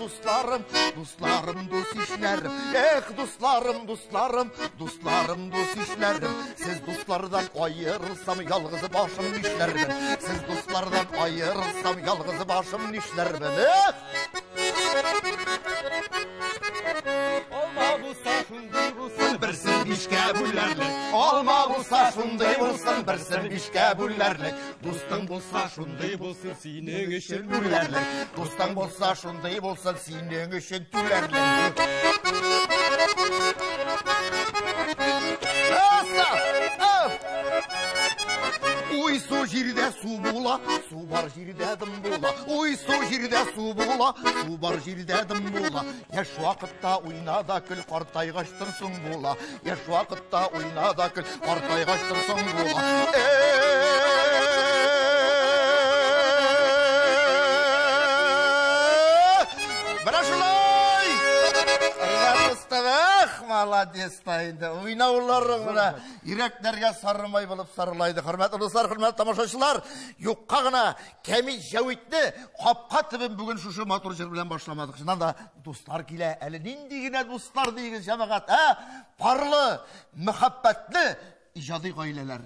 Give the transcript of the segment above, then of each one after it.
дусларым, дусларым, дус ишләрем. Эх, дусларым, дусларым, дусларым, дус ишләрем. Сез дуслардан аерылсам, ялгыз башым нишләрмен? Сез дуслардан аерылсам, ялгыз башым нишләрмен? Эх! Алма булса шундый булсын, берсен бишкә бүләрлек. Алма булса шундый булсын, берсен бишкә бүләрлек. Дустың булса шундый булсын, синең өчен түләрлек. Дустың булса шундый булсын, синең өчен түләрлек. Уй, су җирдә су була, су бар җирдә дым була. Уй, су җирдә су була, су бар җирдә дым була. Яшь вакытта уйна да көл, картайгач соң була. Яшь вакытта уйна да көл, картайгач соң була. Менә шулай! Эх, молодец та инде. Уйнауларың менә йөрәкләргә сарымай булып сарылайды. Хөрмәтле дуслар, хөрмәтле тамашачылар, юкка гына Кәмит Җәвитне капка төбен бүген шушы матур җыр белән башламадык. Чыннан да дуслар килә. Әле нинди генә дуслар дигез, җәмәгать, ә? Парлы, мәхәббәтле иҗади гаиләләр.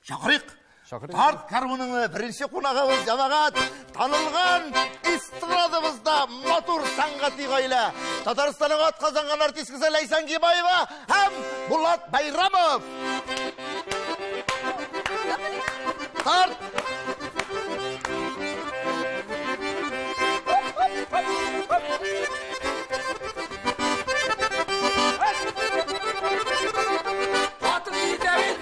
Чакырыйк. Чакырыйк. Тарт гармуныңны беренче кунагыбыз, җәмәгать, танылган эстрадабызда матур сәнгати гаилә. Татарстанның атказанган артисткасы Ләйсән Гибаева һәм Булат Байрамов. Тарт! Атып китә бит.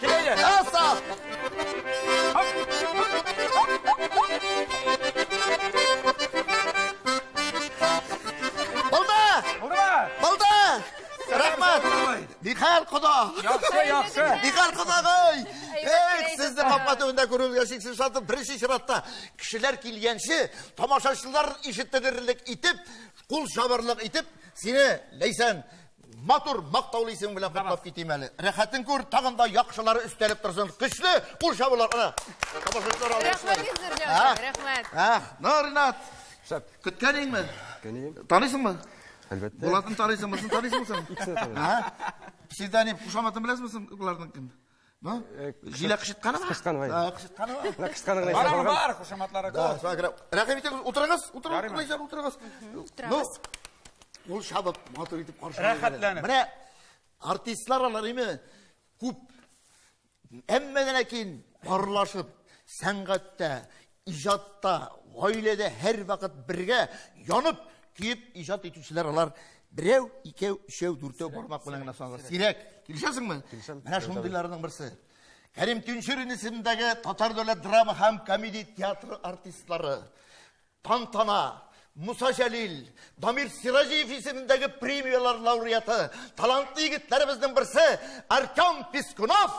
Килә. Аса! Булды! Булдымы? Булды! Рәхмәт! Нихәл кода? Яхшы, яхшы. Нихәл кодагый? Эх, сезне капка төбендә күрүебезгә чиксез шатмын. Беренче чиратта кешеләр килгәнче, тамашачылар ишетелерлек итеп, кул чабарлык итеп, сине, Ләйсән, матур, мактаулы исемең белән котлап китим әле. Рәхәтен күр, тагын да яхшылары өстәлеп торсын. Көчле кул чабулар, ана. Тамашачылар алды. Рәхмәт, Илсур, рәхмәт. Ах, ну, Ринат. Шәп. Көткәнеңме? Көткәнем. Таныйсыңмы? Әлбәттә. Булатын таныйсыңмы? Син таныйсыңмы син? Икесен таныйм. А? Псевдоним, кушаматын беләсеңме син буларның кем? Ну? Җилә Кышытканова? Кышытканова. А, Кышытканова. Менә Кышытканы гына Бар, искә алган. бар, кушаматлары Да, күп. шуңа күрә. Рәхим итегез, утырыгыз, утырыгыз, Ярыймы? Ләйсән, утырыгыз. Ну, ул чабып, матур итеп каршы. Рәхәтләнеп. Менә артистлар алар име күп. Әмма ләкин парлашып, сәнгатьтә, иҗатта, гаиләдә һәрвакыт бергә янып, көеп иҗат итүчеләр алар берәү, икәү, өчәү, дүртәү бармак белән генә саналыр. Сирәк. Килешәсеңме? Килешәм. Менә шундыйларның берсе. Кәрим Тинчурин исемендәге Татар дәүләт драма һәм комедия театры артистлары Тантана, Муса Җәлил, Дамир Сираҗиев исемендәге премиялар лауреаты, талантлы егетләребезнең берсе Артем Пискунов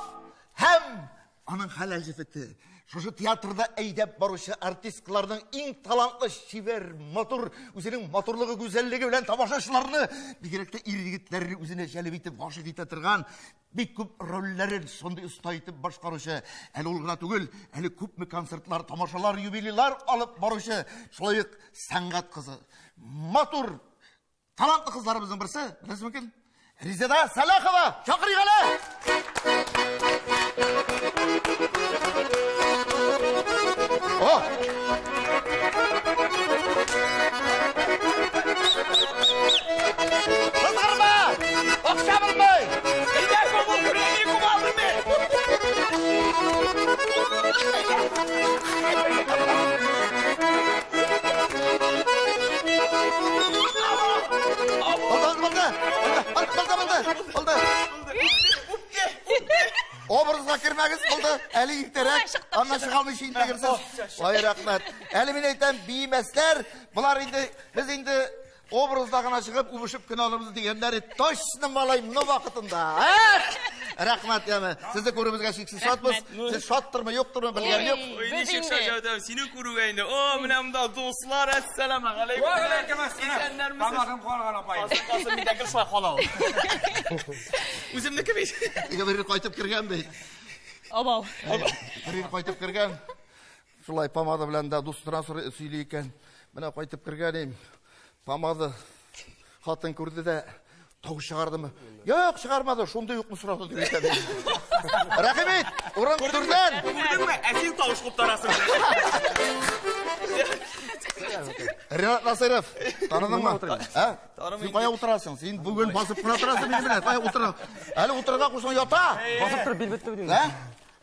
һәм аның хәләл җефете. Шушы театрда әйдәп баручы артистларның иң талантлы, чибәр, матур, үзенең матурлыгы, гүзәллеге белән тамашачыларны, бигрәк тә ир-егетләрне үзенә җәлеп итеп, гашыйк итә торган бик күп рольләрен шундый оста итеп башкаручы, әле ул гына түгел, әле күпме концертлар, тамашалар, юбилейлар алып баручы, шулай ук сәнгать кызы, матур, талантлы кызларыбызның берсе, беләсезме кем? Резеда Сәлахова, чакырыйк әле! О! Кызгырма! Акча булмый! Әйдә, кабул күрәм, кубалдым мин. Булды, булды! Булды, булды, булды! Образга кермәгез, булды. Әле иртәрәк, аннан чыга алмыйча инде керсез. Ай, рәхмәт. Әле мин әйтәм, биемәсләр, болар инде, без инде образда гына чыгып, үбешеп кенә алырбыз дигәннәре точно малай, но вакытында. Эх! Рәхмәт, яме. Сезне күрүебезгә чиксез шатбыз. Сез шаттырмы, юктырмы, белгән юк. Ой, Без ничек инде. шажаудам, сине күрүгә инде. О, менә монда дуслар, әссәламу алейкум. Ва алейкум ассалам. Исәннәрмесез? Тамагым карган апай. Касым, Касым, миндә гел шулай кала ул. Үземнеке бит. Теге бер ир кайтып кергән бит. Менә кайтып кергән идем. Помада хатын күрде дә тавыш чыгардымы? Юк, чыгармады, шундый юкмы сорады дип әйтә. Рәхим ит, урын түрдән. Күрдеңме? Ә син тавыш куптарасың. Ренат Насыров, таныдыңмы? Ә? Син кая утырасың? Син бүген басып кына торасың минем белән. Кая утыра? Әле утырырга кушсаң ята. Басып торып бил бетте бит инде. Ә?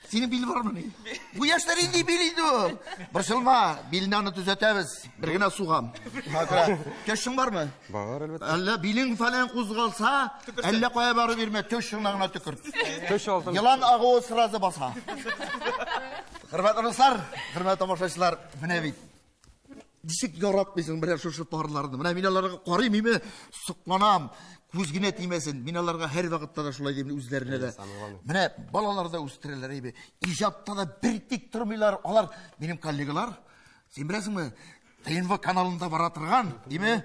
Синең бил бармыни? Бу яшьтә нинди бил инде ул? Борчылма, билне аны төзәтәбез. Бер генә сугам. Шуңа күрә төшең бармы? Бар, әлбәттә. Әллә билең фәлән кузгалса, әллә кая барып йөрмә, төшеңне гына төкер. Төш алдым. Елан агуы сразу баса. Хөрмәтле дуслар, хөрмәтле тамашачылар, менә бит ничек яратмыйсың менә шушы парларны. Менә мин аларга карыйм, име сокланам. Күз генә тимәсен. Мин аларга һәр вакытта да шулай дим үзләренә дә. Менә балалар да үстерәләр име. Иҗатта да бер тик тормыйлар. Алар минем коллегалар. Син беләсеңме? ТНВ каналында бара торган, име?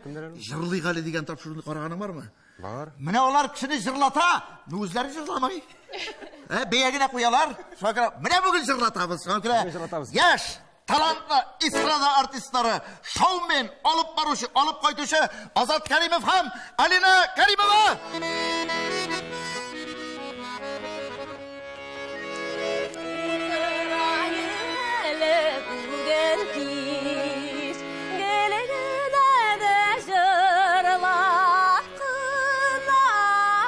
Җырлыйк әле дигән тапшыруны караганың бармы? Бар. Менә алар кешене җырлата, но үзләре җырламый. Ә, бәя генә куялар. Шуңа күрә менә бүген җырлатабыз. Шуңа күрә Бүген җырлатабыз. яшь талантлы эстрада артистлары, шоумен, алып баручы, алып кайтучы Азат Каримов һәм Алина Каримова. Әле бүген кич, гел генә дә җырлап кына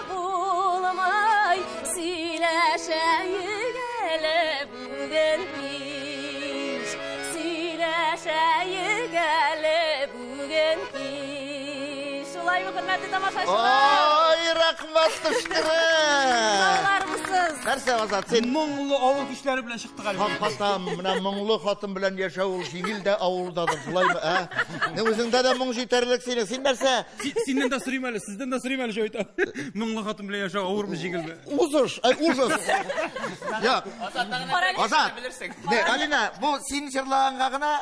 булмый, сөйләшәйек әле бүген кич, сөйләшәйек әле бүген кич. Шулаймы, хөрмәтле тамашачылар? Ай, рәхмәт төшкере. Саулармысыз? Нәрсә, Азат, син Моңлы авыл кичләре белән чыктык әле. Хакатам, менә моңлы хатын белән яшәү ул җиңел дә авырдадыр, шулаймы, ә? Не үзеңдә дә моң җитәрлек синең. Син нәрсә? Синнән дә сорыйм әле, сездән дә сорыйм әле, Җәвит. Моңлы хатын белән яшәү авырмы, җиңелме? Узыш, ай, ужас. Я, Азат. Белерсең. Не, Алина, бу син җырлаганга гына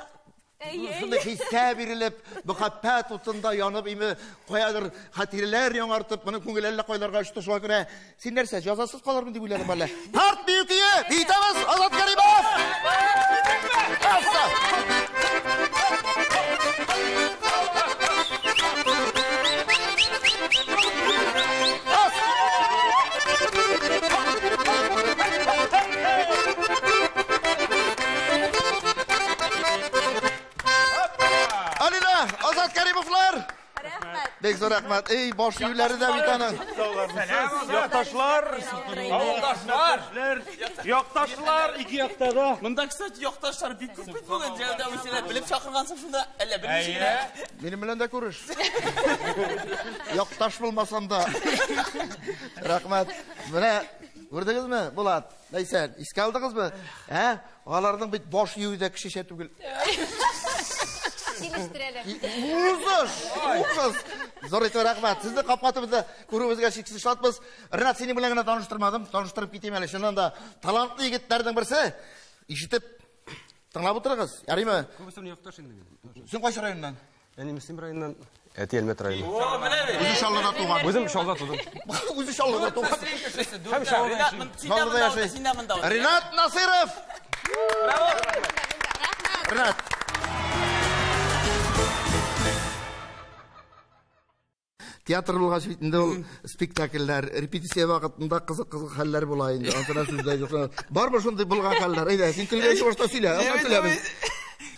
шундый хискә бирелеп, мөхәббәт утында янып, име каядыр хатирәләр яңартып, моның күңел әллә кайларга очты, шуңа күрә син нәрсә, җәзасыз калырмын дип уйладым әллә. Тарт бию көе, биетәбез, Азат Каримов! Аста! Ас! Алина, Азат Каримовлар! Рәхмәт. Бик зур рәхмәт. Эй, баш июләре дә бит аның. Якташлар, Авылдашлар. якташлар, ике якта да. Монда, кстати, якташлар бик күп бит бүген. Җәүдә үсәләр белеп чакыргансың шунда. Әллә белмичә генә. Минем белән дә күреш. Якташ булмасам да. Рәхмәт. Менә күрдегезме, Булат? Ләйсән, искә алдыгызмы? Ә? Аларның бит баш июе дә кешечә түгел. Килештерәләр. Ужас! Ужас! Зур итеп рәхмәт. Сезне капка төбендә күрүебезгә чиксез шатбыз. Ренат, синең белән генә таныштырмадым. Таныштырып китим әле. Чыннан да талантлы егетләрнең берсе. Ишетеп, тыңлап утырыгыз. Ярыймы? Күбесен якташ инде мин. Син кайсы районнан? Әни Мөслим районыннан, әти Әлмәт районы. О, менә бит. Үзе Чаллыда туган. Үзем Чаллыда тудым. Үзе Чаллыда туган. Һәм Чаллыда Ренат, яшим. син дә Чаллыда монда яши. утыр, син дә монда утыр. Ренат Насыров! Браво! Ренат. Театр булгач бит инде ул спектакльләр, репетиция вакытында кызык-кызык хәлләр була инде. Ансына сүз дә юк. Бармы шундый булган хәлләр? Әйдә, син көлгәнче башта сөйлә, аннан сөйләбез.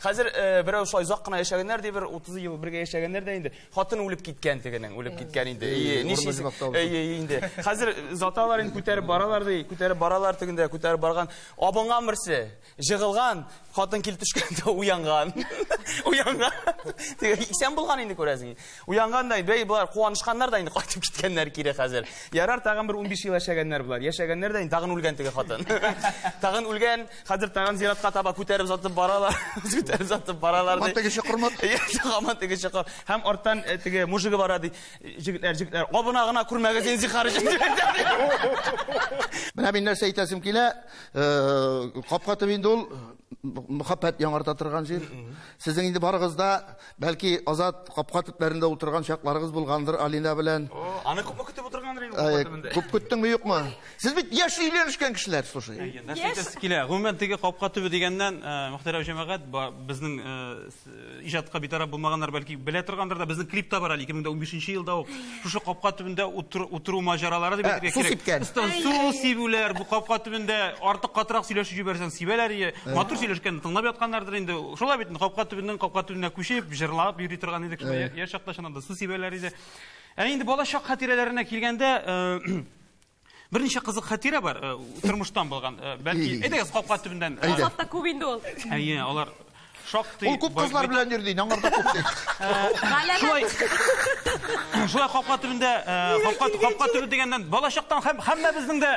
Хәзер берәү шулай озак кына яшәгәннәр ди, бер 30 ел бергә яшәгәннәр дә инде. Хатын үлеп киткән тегенең, үлеп киткән инде. Әйе, урыны нишлисең? җомакта булсын. Әйе, инде. Хәзер заталар инде күтәреп баралар ди, күтәреп баралар тегендә, күтәреп барган. Абынган берсе, жыгылган, хатын килеп төшкәндә уянган. Уянган. Теге исән булган инде күрәсең. Уянган да, бәй болар куанышканнар да инде кайтып киткәннәр кире хәзер. Ярар, тагын бер 15 ел яшәгәннәр болар. Яшәгәннәр дә инде тагын үлгән теге хатын. Тагын үлгән, хәзер тагын зиратка таба күтәреп затып баралар. Күтәреп затып баралар ди. Һаман теге чокырмы? Иә, һаман теге чокыр. Һәм арттан теге мужигы бара ди. Җегетләр, җегетләр, абына гына күрмәгез инде зинһар өчен. Менә мин нәрсә әйтәсем килә, капка төбе инде ул мөхәббәт яңарта торган җир. Сезнең инде барыгыз да, бәлки Азат капка төпләрендә утырган чакларыгыз булгандыр Алина белән. Аны күпме көтеп утыргандыр инде. Әй, күп көттеңме, юкмы? Сез бит яшь өйләнешкән кешеләр, слушай. Нәрсә әйтәсе килә? Гомумән, теге капка төбе дигәннән, мөхтәрәм җәмәгать, безнең иҗатка битараф булмаганнар бәлки белә торгандыр да, безнең клип та бар әле 2015 елда ук. Шушы капка төбендә утыру маҗаралары дип әйтергә Су кирәк. сипкән. Ыстан су сибүләр, бу капка төбендә артык катырак сөйләшеп җибәрсәң, сибәләр ие. Матур сөйләшкән, тыңлап ятканнардыр инде. Шулай бит, капка төбеннән капка төбенә күчеп, җырлап йөри торган идек. Шулай яшь чакта чыннан да су сибәләр иде. Ә инде бала чак хатирәләренә килгәндә, берничә кызык хатирә бар, тормыштан булган. Бәлки, әйдәгез капка төбеннән. Азат та күп инде ул. Әйе, алар шактый Ул күп кызлар белән йөрде, аңарда күп ди. Шулай, шулай капка төбендә, капка төбе дигәннән, бала чактан һәммәбезнең дә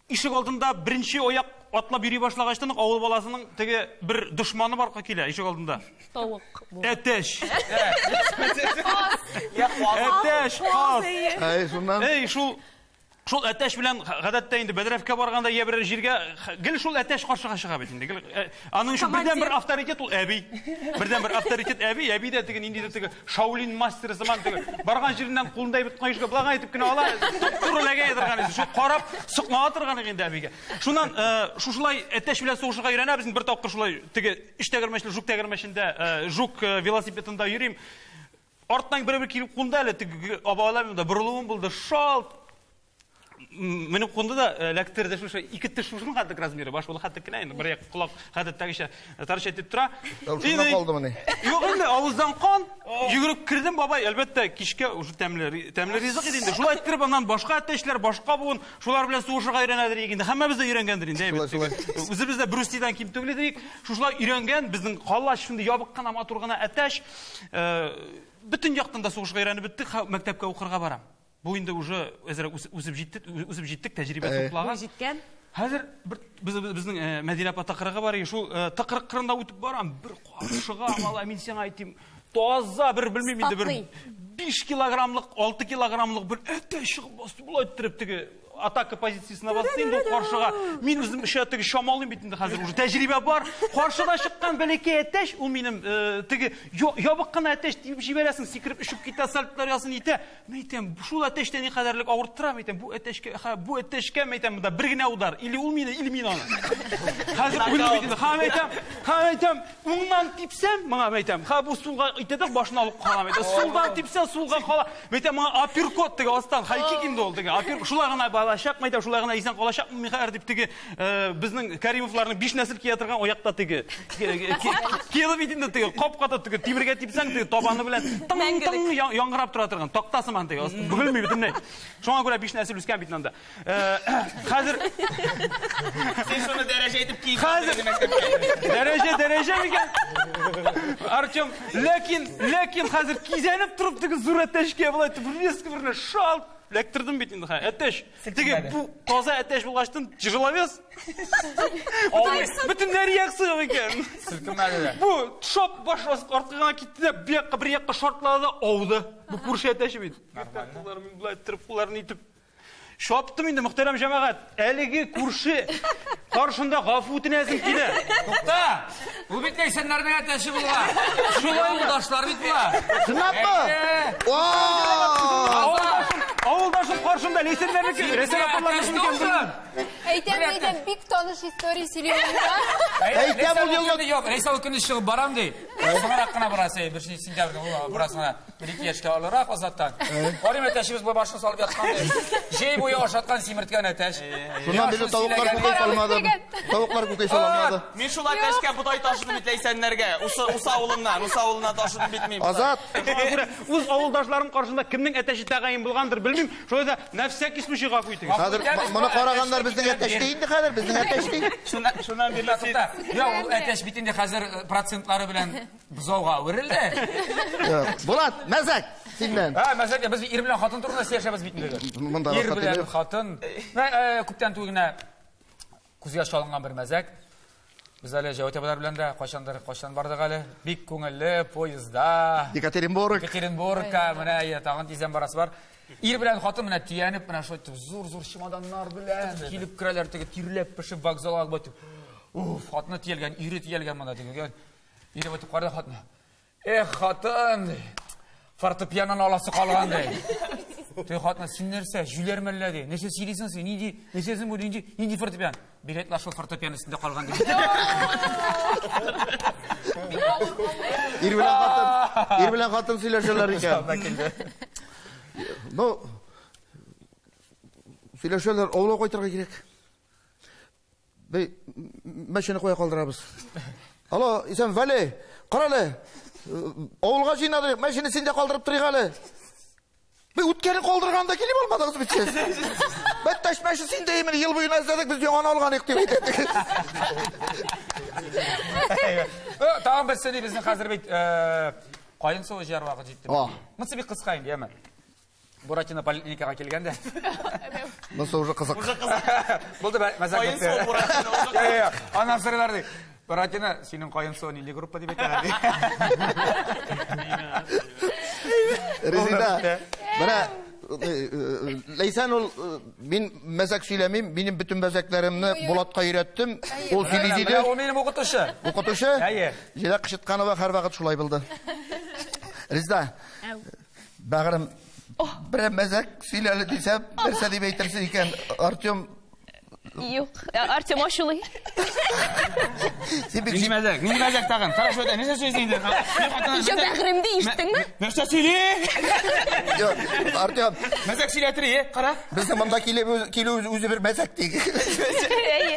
ишек алдында беренче аяк атлап йөри башлагачтан ук авыл баласының теге бер дошманы барка килә ишек алдында. Тавык. Әтәч. Әтәч, каз. Әй, шуннан. Эй, шул әтәч белән гадәттә инде бәдрәфкә барганда я берәр җиргә гел шул әтәч каршыга чыга бит инде. Гел, аның өчен бердән-бер авторитет ул әби. Бердән-бер авторитет әби, әби дә теге ниндидер теге Шаолин мастеры сыман теге барган җиреннән кулында әйбер тоткан кешегә былай итеп кенә ала, туп-туры эләгә торган иде. Шул карап соклана торган иде инде әбигә. Шуннан шушылай әтәч белән сугышырга өйрәнәбез инде, бер тапкыр шулай теге өч тәгәрмәчле жук тәгәрмәчендә, жук велосипедында йөрим. Арттан берәү килеп кунды әле, теге абалам да борылуым булды, шалт менеп кунды да эләктерде шушы ике теш шушының хәтлек размеры, баш булы хәтлек кенә инде, бер як колак гадәттәгечә тарыш әйтеп тора. Шуннан калдымыни? Юк инде, авыздан кан, йөгереп кердем бабай, әлбәттә, кичкә уже тәмле ризык иде инде. Шулай иттереп аннан башка әтәчләр, башка буын, шулар белән сугышырга өйрәнәдер инде. Һәммәбез дә өйрәнгәндер инде, әйбәт. Үзебез дә Брюс Лидан ким түгел идек. Шушылай өйрәнгән, безнең калач шундый ябык кына, матур гына әтәч, бөтен яктан да сугышка өйрәнеп беттек, мәктәпкә укырга барам. Бу инде уже әзрәк үсеп җиттек, үсеп җиттек, тәҗрибә туплаган. Буй җиткән. Хәзер безнең Мәдинә апа тыкрыгы бар, шул тыкрык кырында үтеп барам, бер каршыга, малай, мин сиңа әйтим, таза бер белмим инде, бер 5 килограммлык, 6 килограммлык бер әтәч чыгып басты, болай иттереп теге атака позициясенә басты инде ул каршыга. Мин үзем эшә теге чамалыйм бит инде хәзер, уже тәҗрибә бар. Каршыда чыккан бәләкәй әтәч, ул минем теге ябык кына әтәч дип җибәрәсең, сикереп очып китә, сальтлар ясын итә. Мин әйтәм, шул әтәчтә ни кадәрлек авырттыра, мин әйтәм, бу әтәчкә, ха, бу әтәчкә, мин әйтәм, монда бер генә удар, или ул мине, или мин аны. Хәзер уйлыйм бит инде, ха, мин әйтәм, ха, мин әйтәм, уңнан типсәм, моңа мин әйтәм, ха, бу сулга итә дә башын алып кала, мин әйтәм, сулдан типсәм, сулга кала. Мин әйтәм, моңа апперкот теге астан, хай-кик инде ул теге, аппер, шулай гына балачак, мин әйтәм, шулай гына исән калачак, мин хәзер дип теге, безнең Каримовларның 5 нәсел кия торган аякта теге, киелеп бит инде теге, кап-каты теге, тимергә типсәң, теге табаны белән тың-тың яңгырап тора торган, такта сыман теге, бөгелми бөтенләй. Шуңа күрә 5 нәсел үскән бит анда. Хәзер Син шуны дәрәҗә итеп киеп Хәзер дәрәҗә, дәрәҗә микән? Артем, ләкин хәзер кизәнеп торып теге зур әтәчкә болай итеп резко бер шалт эләктердем бит инде хәзер. Әтәч. Теге бу таза әтәч булгачтын тяжеловес. Бөтен реакция икән. Селкенмәде дә. Бу шоп баш артка гына китте дә, бер якка, бер якка шартлады да ауды. Бу күрше әтәче бит. Кулларын болай иттереп, кулларын итеп Шаптым инде, мөхтәрәм җәмәгать. Әлеге күрше каршында гафу үтенәсем килә. Тукта! Бу бит Ләйсәннәрнең әтәче булган. Шулай Шулай ташлар бит була. Чынлапмы? О! Авылдашым каршында Ләйсәннәрнеке, Ләйсән апаларныкы микән белмим. Әйтәм, әйтәм, бик таныш история сөйлим. Әйтәм, ул елны Юк, Ләйсән ул көне чыгып барам ди. Соңрак кына барасы, беренче сентябрьдә ул барасы гына. Бер-ике яшькә олырак Азаттан. Карыйм, әтәчебез бу башын салып яткан ди. Җәй буе ашаткан, симерткән әтәч. Шуннан бирле тавыклар күкәй салмады. Тавыклар күкәй салмады. Мин шул әтәчкә бодай ташыдым бит Ләйсәннәргә. Уса авылыннан, Уса авылыннан ташыдым бит мин. Азат. Шуңа күрә үз авылдашларым каршында кемнең әтәче тәгаен булгандыр белмим. Шулай да на всякий случай гафу итегез. Хәзер моны караганнар безнең әтәч ди инде хәзер, безнең әтәч ди. Шуннан бирле син Юк, ул әтәч бит инде хәзер процентлары белән бозауга әверелде. Булат, мәзәк синнән. Һа, мәзәк, без ир белән хатын турында сөйләшәбез бит инде. Монда Ир рәхәт белән инде. хатын. Менә күптән түгел генә күзгә чалынган бер мәзәк. Без әле Җәвит абыйлар белән дә кайчандыр, кайчан бардык әле. Бик күңелле поездда. Екатеринбург. Екатеринбургка, менә я тагын тиздән барасы бар. Ир белән хатын менә төянеп, менә шулай итеп зур-зур чемоданнар белән килеп керәләр, теге тирләп пешеп вокзалга батып. Уф, хатыны төялгән, ире төялгән монда теге. Ире батып карады хатыны. Эх, хатын, фортепианоны аласы калган ди. Теге хатыны, син нәрсә, җүләр мәллә ди. Нәрсә сөйлисең син? Нинди, нәрсәсең бу, нинди, нинди фортепиано? Билетлар шул фортепиано өстендә калган дип. Ир белән хатын, ир белән хатын сөйләшәләр икән. Ну, сөйләшәләр, авылга кайтырга кирәк. Бей, машина куя калдырабыз. Алло, исән Вали, кара әле. Авылга җыйнадык, машина синдә калдырып торыйк әле. Бей, үткәнен калдырганда килеп алмадыгыз бит сез. Бәттәш машина синдә именно ел буена эзләдек, без яңаны алган идек дип әйтәдек. Тагын берсе ни безнең хәзер бит каен суы җыяр вакыт җитте. Монысы бик кыска инде, яме. Буратино поликлиникага килгәндә. Монысы уже кызык. Уже кызык. Булды, мәзәк Каен бетте. суы Буратино уже Йә, йә, аннан сорыйлар ди. Буратино, синең каен суы нинди группа дип әйтәләр ди. Резеда, менә Ләйсән ул мин мәзәк сөйләмим, минем бөтен мәзәкләремне Булатка өйрәттем. Ул сөйли диде. Ул минем укытучы. Укытучы? Әйе. Җиләк Кычытканова һәрвакыт шулай булды. Резеда, бәгырем, бер мәзәк сөйләле дисәм, нәрсә дип әйтерсең икән, Артем? Юк, Артем ачулый. Син бик Нинди мәзәк? Нинди мәзәк тагын? Кара шулай, нәрсә сөйлисең инде? Еще бәгыремде ишеттеңме? Нәрсә сөйли? Юк, Артем. Мәзәк сөйләтер, е, кара. Безнең монда килеп килү үзе бер мәзәк ди.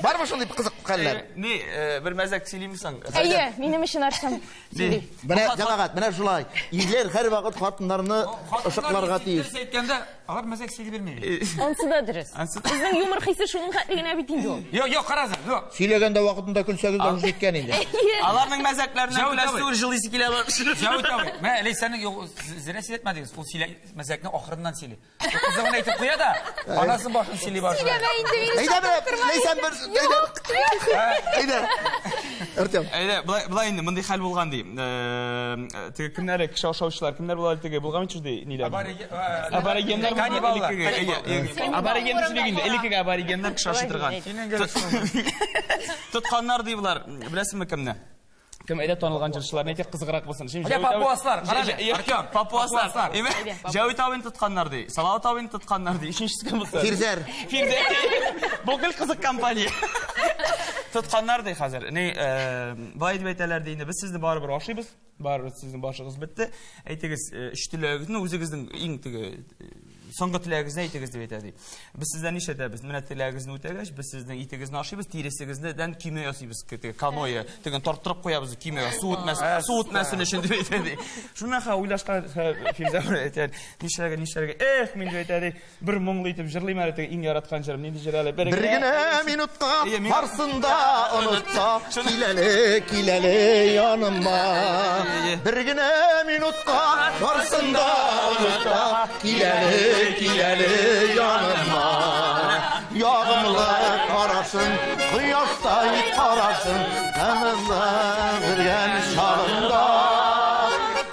Бармы шундый кызык хәлләр? Ни, бер мәзәк сөйлиме соң? Әйе, минем өчен Артем. Ни? Менә җәмәгать, менә шулай. Ирләр һәрвакыт хатыннарны ышыкларга тиеш. Дөрес әйткәндә, алар мәзәк сөйли белми. Ансы да дөрес. Безнең юмор хисе шуның хәтле генә бит инде ул. Юк, юк, карагыз, юк. Сөйләгәндә вакытында көлсәгез дә җиткән инде. Аларның мәзәкләреннән көләсе түгел, җылыйсы килә. Җәвит абый, менә Ләйсәннең юк, зря сөйләтмәдегез. Ул сөйлә мәзәкне ахырыннан сөйли. Кызыгын әйтеп куя да, анасын башын сөйли башлый. Сөйләмә инде, мине Әйдә менә, Ләйсән бер, әйдә. Әйдә. Артем. Әйдә, былай, былай инде, мондый хәл булган ди. Теге кемнәр, кеше ашаучылар, кемнәр була теге булган бит шундый ниләр. Аборигеннар. Каннибаллар. Абориген сөйлик инде, элеккеге аборигеннар кеше ашый торган. Тотканнар ди болар, беләсеңме кемне? Кем әйдә танылган җырчылар, әйтик кызыграк булсын. Әйдә, папуаслар, кара әле, Артем, Папуаслар. Җәвит абыйны тотканнар ди, Салават абыйны тотканнар ди. Өченчесе кем булса? Фирзәр. Фирзәр. Бу гел кызык компания. Тотканнар ди хәзер. Ни, былай дип әйтәләр ди инде, без сезне барыбер ашыйбыз. Барыбер сезнең башыгыз бетте. Әйтегез, өч теләгегезне, үзегезнең иң теге соңгы теләгегезне әйтегез дип әйтә ди. Без сездән нишләтәбез? Менә теләгегезне үтәгәч, без сезнең итегезне ашыйбыз, тиресегездән көймә ясыйбыз, теге каноэ, теген тарттырып куябыз көймәгә, су үтмәс, су үтмәсен өчен дип әйтә ди. Шуннан ха уйлашкан Фирзә әйтә, нишләргә, нишләргә? Эх, мин дип әйтә ди, бер моңлы итеп җырлыйм әле, теге иң яраткан җырым. Нинди җыр әле? Бер генә минутка барсын да онытса, киләле, киләле яныма. Бер генә минутка барсын да онытса, киләле, киләле яныма. Ягымлы карашың, кояштай карашың, канымда бергән чагында.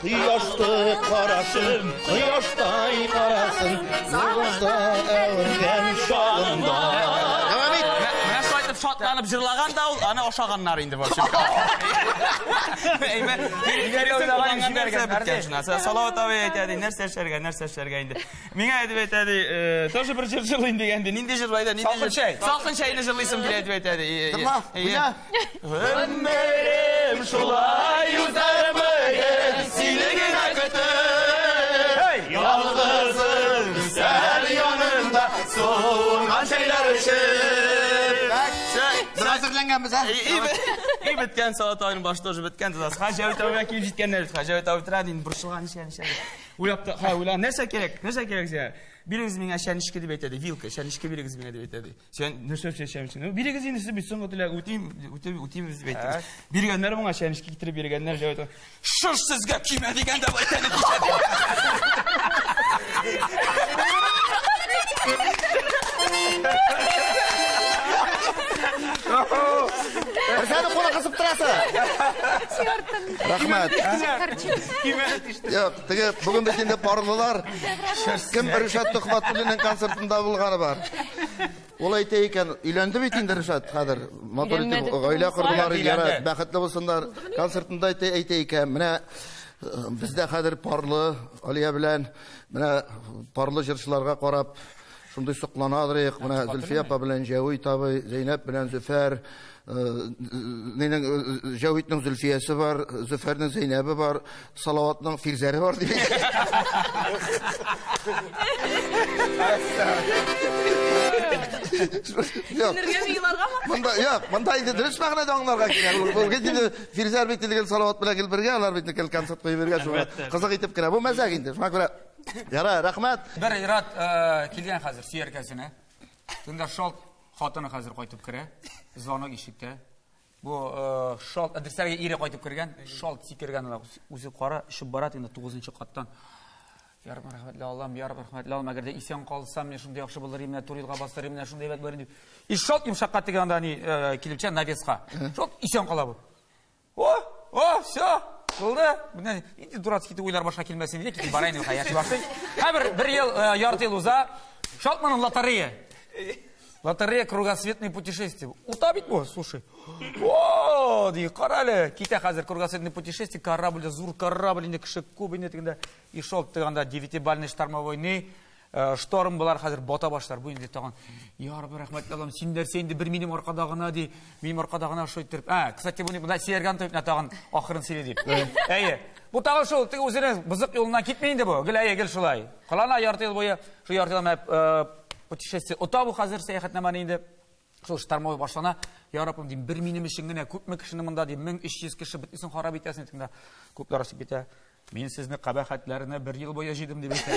Кояшты карашың, кояштай карашың, нурда әвергән чагында. Дәвам ит. Менә шулай итеп шатланып җырлаган да ул, аны ашаганнар инде вообще. Әйбәт. Салават абый әйтә ди, нәрсә эшләргә, нәрсә эшләргә инде. Миңа әйтеп әйтә ди, тоже бер җыр җырлыйм дигән ди. Нинди җыр әйтә? Нинди Салкын чәй. Салкын чәйне җырлыйсым килә дип әйтә ди. Тыңла, куя. Өмерем шулай узар бүген, сине генә көтеп. Ялгызым сәл янында суынган чәйләр эчеп. Бер әзерләнгәнбез, ә? И беткән Салават абыйның башы тоже беткән. Ха, Җәвит абыйга килеп җиткәннәр. Ха, Җәвит абый тора, инде борчылган ничә ничә. Уйлап та, ха, уйла, нәрсә кирәк? Нәрсә кирәк сиңа? Бирегез миңа чәнечке дип әйтә ди, вилка, чәнечке бирегез миңа дип әйтә ди. Сен нәрсә чәнечке? Ну, бирегез инде сез бит соңгы теләк үтим, үтим, үтибез дип әйтте. Биргәннәр моңа чәнечке китереп биргәннәр, Җәвит абый. Шыш сезгә кимә дигәндә бу әйтәне кичә ди. Берсәне кулы кысып торасы. Рәхмәт. Юк, теге бүген бит инде парлылар. Кем Ришат Төхвәтуллинның концертында булганы бар. Ул әйтә икән, өйләнде бит инде Ришат хәзер. Матур итеп гаилә кордылар, яра, бәхетле булсыннар. Концертында әйтә икән, менә Бездә хәзер парлы Алия белән менә парлы җырчыларга карап шундый сокланадырык. Менә Зөлфия апа белән Җәвит абый, Зәйнәп белән Зөфәр, нинең Җәвитнең Зөлфиясе бар, Зөфәрнең Зәйнәбе бар, Салаватның Фирзәре бар дип. Монда юк, монда инде дөрес мәгънәдә аңларга кирәк. Ул инде Фирзәр бит инде Салават белән гел бергә, алар бит гел концерт куеп бергә, шуңа кызык итеп керә. Бу мәзәк инде. Шуңа күрә яра, рәхмәт. Бер ир-ат килгән хәзер сөяркәсенә. Шунда шалт хатыны хәзер кайтып керә. Звонок ишектә. Бу шалт әдресәргә ире кайтып кергән, шалт сикергән ул үзе кара, очып бара инде 9-нчы каттан. Я Раббым, рәхмәтле Аллам, я Раббым, рәхмәтле Аллам, әгәр дә исән калсам, мин шундый яхшы булыр идем, менә туры юлга басыр идем, менә шундый әйбәт булыр идем дип. И шалт йомшакка теге анда ни килеп чыга навеска. Шалт исән кала бу. О, о, все, булды. Менә инде дурацкий уйлар башка килмәсен диде, китеп бара инде яши башлый. Хәбер бер ел, ярты ел уза, шалт моның лотерея. Лотерея кругосветное путешествие. Ута бит бу, слушай. О, ди, кара әле, китә хәзер кругосветное путешествие, корабль, зур корабль, инде кеше күп инде тегендә. И шул тегендә девятибалльный штормовой ни, шторм булар хәзер бата башлар. Бу инде тагын, я Раббым, рәхмәтле Аллам, син нәрсә инде бер минем аркада гына ди, минем аркада гына шулай иттереп. А, кстати, бу монда сөяргән тоеп тагын ахырын сөйли дип. Әйе. Бу тагын шул, теге үзенең бызык юлыннан китми инде бу. Гел әйе, гел шулай. Кылана ярты ел буе, шул ярты ел менә путешествие ота бу хәзер сәяхәтнамәне инде. Шул штормовой башлана. Я Раббым, дим, бер минем өчен генә күпме кешене монда дим, 1300 кеше бөтенесен харап итәсең дим. Күпләр ашып китә. Мин сезне кабахәтләренә бер ел буе җыйдым дип әйтә.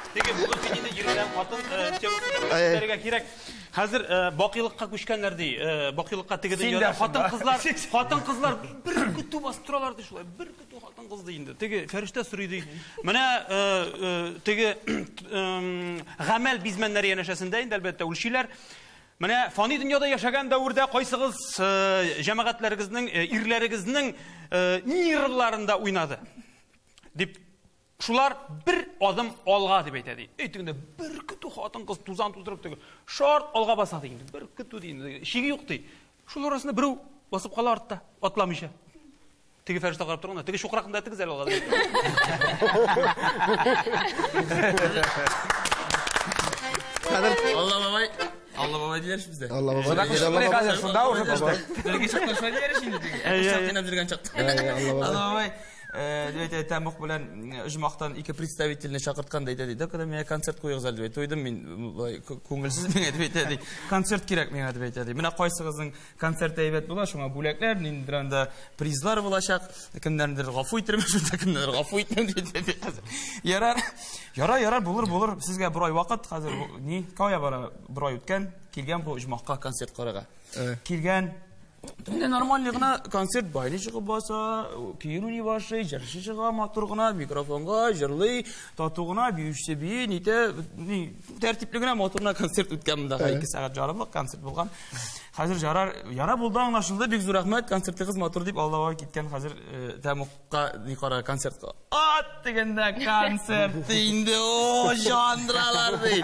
Теге бүген инде йөргән хатын темасын күтәрергә кирәк. Хәзер бакыйлыкка күчкәннәр ди. Бакыйлыкка теге дөньяда хатын-кызлар, хатын-кызлар бер көтү басып торалар ди шулай. Бер көтү хатын-кыз ди инде. Теге фәрештә сорый ди. Менә теге гамәл бизмәннәре янәшәсендә инде әлбәттә үлчиләр. Менә фани дөньяда яшәгән дәвердә кайсыгыз җәмәгатьләрегезнең, ирләрегезнең нервларында уйнады дип, шулар бер адым алга дип әйтә ди. Әй, тегендә бер көтү хатын-кыз тузан туздырып теге шарт алга баса ди инде. Бер көтү ди инде. Шиге юк ди. Шул арасында берәү басып кала артта, атламыйча. Теге фәрештә карап торганда, теге чукракында тегез әле алга дип. Алла бабай. Алла бабай диләр бездә. Алла бабай. Шунда шунда уже төштек. Бәлки чакта шулай диләр инде. Әй, кыйнап йөргән чакта. Алла бабай, дип әйтә, тәмуг белән оҗмахтан ике представительне чакырткан да әйтә ди. Когда миңа концерт куегыз әле дип әйтә. Туйдым мин, болай күңелсез миңа дип әйтә ди. Концерт кирәк миңа дип әйтә ди. Менә кайсыгызның концерты әйбәт була, шуңа бүләкләр, ниндидер анда призлар булачак. Кемнәрдер гафу итермен, шунда кемнәрдер гафу итмәм дип әйтә ди. Ярар. Ярар, ярар, булыр, булыр. Сезгә бер ай вакыт, хәзер ни, кая бара бер ай үткән, килгән бу оҗмахка концерт карарга. Килгән. Инде нормальный гына концерт, байны чыгып баса, көен уйный башлый, җырчы чыга матур гына, микрофонга җырлый, тату гына, биюче бии, нитә, ни, тәртипле генә матур гына концерт үткән монда. 2 сәгать ярымлык концерт булган. Хәзер ярар, яра булды, аңлашылды, бик зур рәхмәт, концертыгыз матур дип Аллага киткән хәзер тәмугка ни кара концертка. Ат дигәндә концерт инде, о, жандыралар ди.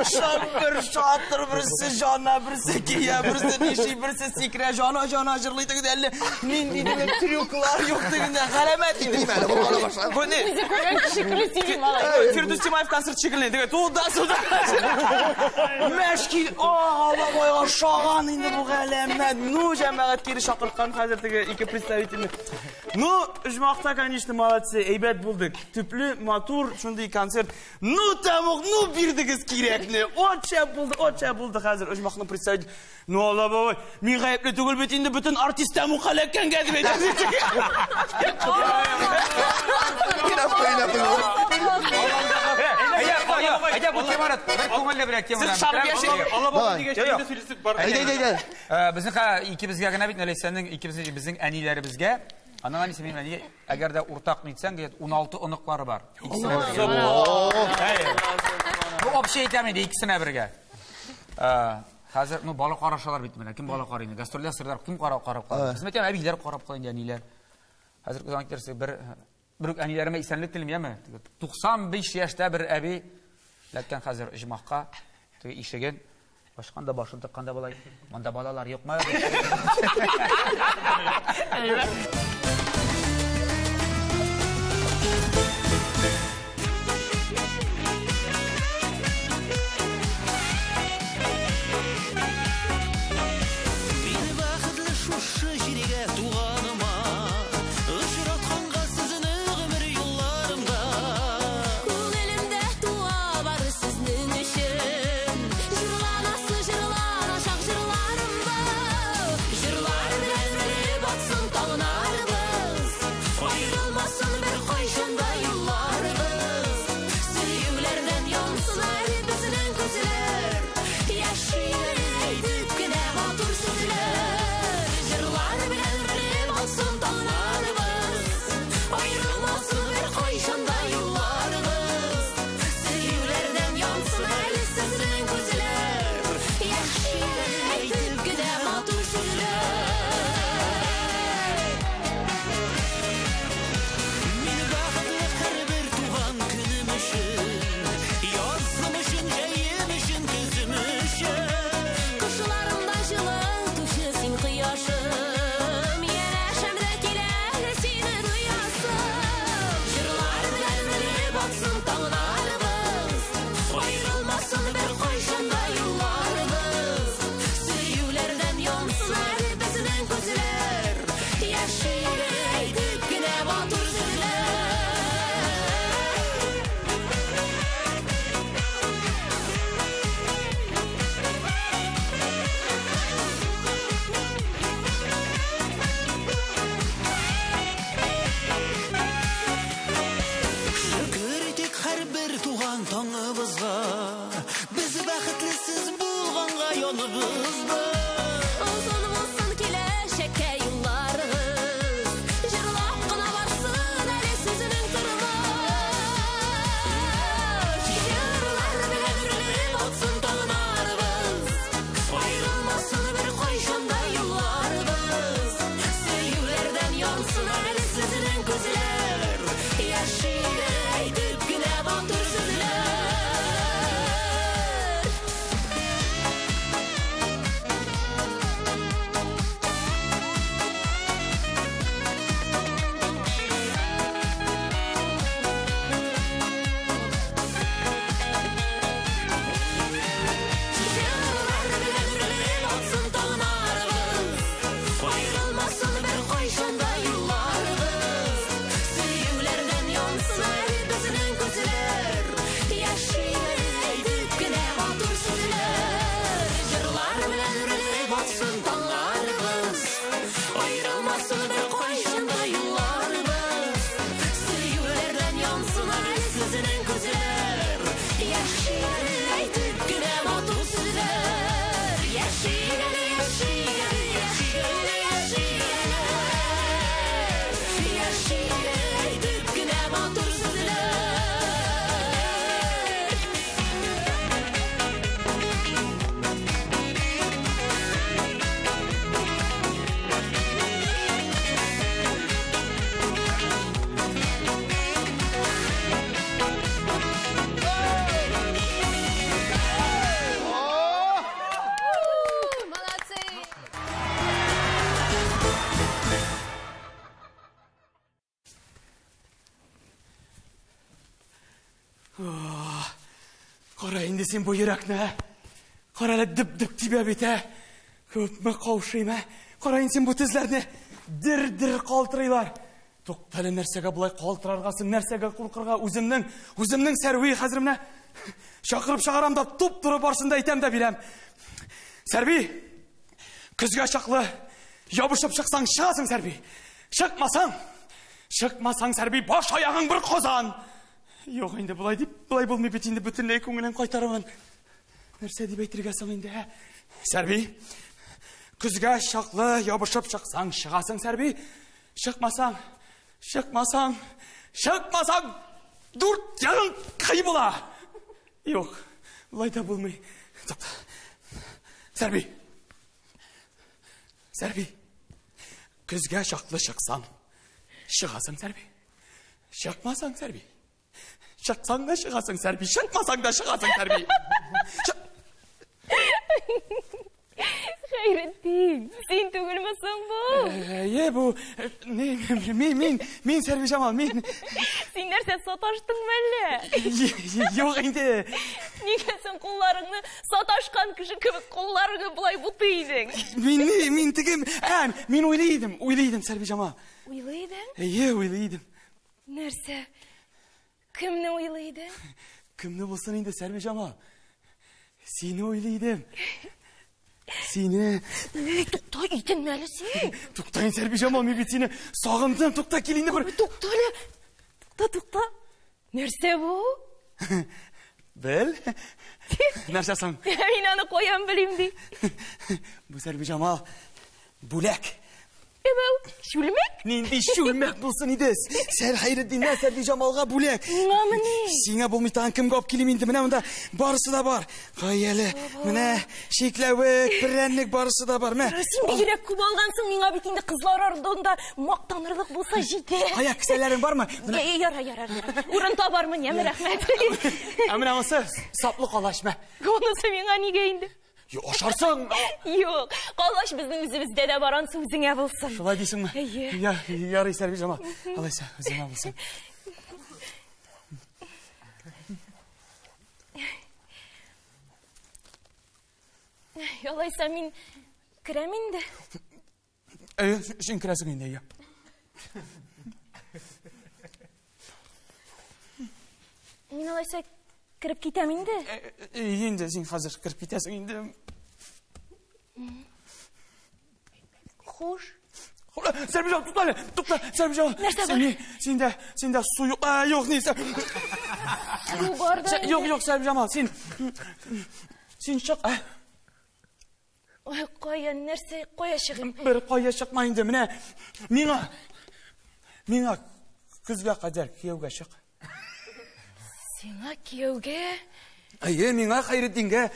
Шапыр, шатыр, берсе жана, берсе кия, берсе ниши, берсе сикерә, жана, жана җырлый дигәндә әллә нинди генә трюклар юк дигәндә галәмәт инде. Бу ни? Үзе күргән кеше кебек сөйли малай. Фирдүс Тимаев концерт шикелле дигән, туда, сюда. Мәшкил, о, Алла байга шаган инде бу галәмәт. Ну, җәмәгать кире чакырткан хәзер теге ике представительне. Ну, оҗмахта, конечно, молодцы, әйбәт булдык. Төпле, матур, шундый концерт. Ну, тәмуг, ну, бирдегез кирәкне. От шәп булды, от шәп булды хәзер оҗмахны представитель. Ну, Алла бабай, мин гаепле түгел бит инде бөтен артист тәмуг һәлакәнгә дип әйтә. Әйдә, бу теманы бер күңелле бер теманы. Сез шарып яшәгез. Алла бабай дигәч, инде сөйләсек бар. Әйдә, әйдә, әйдә. Безнең икебезгә генә бит, Ләйсәннең икебезнең безнең әниләребезгә, аннан әнисе минем әнигә, әгәр дә уртак нитсәң, где-то 16 оныклары бар. Икесенә бергә. Бу общий әйтәм инде, икесенә бергә. Хәзер, ну, бала карашалар бит менә. Кем бала карый инде? Гастрольдә сырлар кем карап карап кала? Без әйтәм, әбиләр карап кала инде, әниләр. Хәзер күз аңа бер бер үк әниләремә исәнлек телим, яме? 95 яшьтә бер әби ләккән хәзер оҗмахка, теге ишеген ачкан да башын тыккан да болай. Монда балалар юкмы? Мин бәхетле шушы җиргә туганыма, очратканга сезне гомер юлларымда. Күңелемдә туа бар сезнең өчен. Җырланасы җырланачак җырларым бар. Җырлар белән үрелеп атсын таңнарыбыз. Аерылмасын бер кайчан да юлларыбыз. Сөюләрдән янсын әле безнең күзләр. Яши әле әйтеп кенә матур сүзләр. Җырлар белән үрелеп атсын таңнарыбыз. Аерылмасын бер кайчан да юлларыбыз. Сөюләрдән янсын әле сезнең күзләр. Яши әле әйтеп кенә матур сүзләр. Мин бәхетле һәрбер туган көнем өчен, язым өчен, җәем өчен, көзем өчен. Кышларымда җылытучы син кояшым, янәшәмдә килә сине тоясым. Җырлар белән үрелеп атсын таңнарыбыз, аерылмасын бер кайчан да юлларыбыз. Сөюләрдән янсын әле безнең күзләр, яши әле әйтеп кенә матур сүзләр. Шөкер итик һәрбер туган таңыбызга, без бәхетле сез булганга яныбызда. Озын булсын киләчәккә юлларыгыз, җырлап кына барсын әле сезнең тормыш. Җырлар белән үрелеп атсын таңнарыбыз, аерылмасын бер кайчан да юлларыбыз. Сөюләрдән янсын әле сезнең күзләр, яши әле әйтеп кенә матур сүзләр. Җырлар белән үрелеп атсын таңнарыбыз, аерылмасын бер кайчан да юлларыбыз. Сөюләрдән янсын әле безнең күзләр, яши әле әйтеп кенә матур сүзләр. Җырлар белән үрелеп атсын таңнарыбыз, аерылмасын бер кайчан да юлларыбыз. Сөюләрдән янсын әле сезнең күзләр, яши әле әйтеп кенә матур сүзләр. Яши әле, яши әле, яши әле, яши әле. Яши әле әйтеп кенә матур сүзләр. Молодцы! Кара инде син бу йөрәкне, ә? Кара әле дөп-дөп тибә бит, ә? Күпме каушыйм, ә? Кара инде син бу тезләрне, дер-дер калтырыйлар. Тукта әле, нәрсәгә болай калтырарга соң, нәрсәгә куркырга? Үземнең, үземнең Сәрви хәзер менә чакырып чыгарам да туп-туры барсын да әйтәм дә бирәм. Сәрви, көзгә чаклы ябышып чыксаң чыгасың, Сәрви. Чыкмасаң, чыкмасаң, Сәрви, баш аягың бер казан. Юк инде болай дип, болай булмый бит инде, бөтенләй күңелен кайтарырмын. Нәрсә дип әйтергә соң инде, ә? Сәрви, көзгә чаклы ябышып чыксаң чыгасың, Сәрви. Чыкмасаң, чыкмасаң, чыкмасаң, дүрт ягың кый була. Юк, болай да булмый. Тукта. Сәрви. Сәрви. Көзгә чаклы чыксаң, чыгасың, Сәрви. Чыкмасаң, Сәрви. Чыксаң да чыгасың, Сәрби, чыкмасаң да чыгасың, Сәрби. Хәйретдин, син түгелме соң бу? Әйе, бу, ни, Мин, Сәрбиҗамал, мин. Син нәрсә саташтыңмы әллә? Юк инде. Нигә син кулларыңны саташкан кеше кебек кулларыңны болай бутый идең? Мин теге, мин уйлый идем, Сәрбиҗамал. Уйлый идең? Әйе, уйлый идем. Нәрсә? Кемне уйлый идең? Кемне булсын инде, Сәрбиҗамал? Сине уйлый идем. Сине. Эй, тукта, итенмә әле син. Тукта, Сәрбиҗамал, мин бит сине сагындым. Тукта, кил инде бер. Тукта әле. Тукта, тукта. Нәрсә бу? Бел. Нәрсә соң? Мин аны каян белим ди. Бу Сәрбиҗамал бүләк. Әбәү, шүлмәк? Нинди шүлмәк булсын иде? Сәр Хәйретдиннән Сәрбиҗамалга бүләк. Миңамыни? Сиңа булмый тагын кемгә алып килим инде? Менә монда барысы да бар. Кай әле, менә чикләвек, перәннек барысы да бар. Мә. Син бигрәк күп алгансың, миңа бит инде кызлар ардында мактанырлык булса җитә. Кая, кесәләрең бармы? Ярар, ярар, ярар. Урын табармын, яме, рәхмәт. Ә менә монысы саплы калач, мә. Монысы миңа нигә инде? Ашарсың! Юк, калач безнең үзебездә дә бар, ансы үзеңә булсын. Шулай дисеңме? Әйе. Ярый, Сәрбиҗамал. Алайса, үзеңә булсын. Алайса, мин керәм инде. Әйе, син керәсең инде, әйе. Мин алайса кереп китәм инде. Инде син хәзер кереп китәсең инде. Хуш. Сәрбиҗамал, тукта әле, тукта, Сәрбиҗамал. Нәрсә бар? Синдә су юк, юк, ни? Су бар да. Юк, юк, Сәрбиҗамал, син чык. Ой, кая, нәрсә, кая чыгыйм? Бер кая чыкма инде, менә миңа көзгә кадәр кияүгә чык. Сиңа кияүгә? Әйе, миңа Хәйретдингә.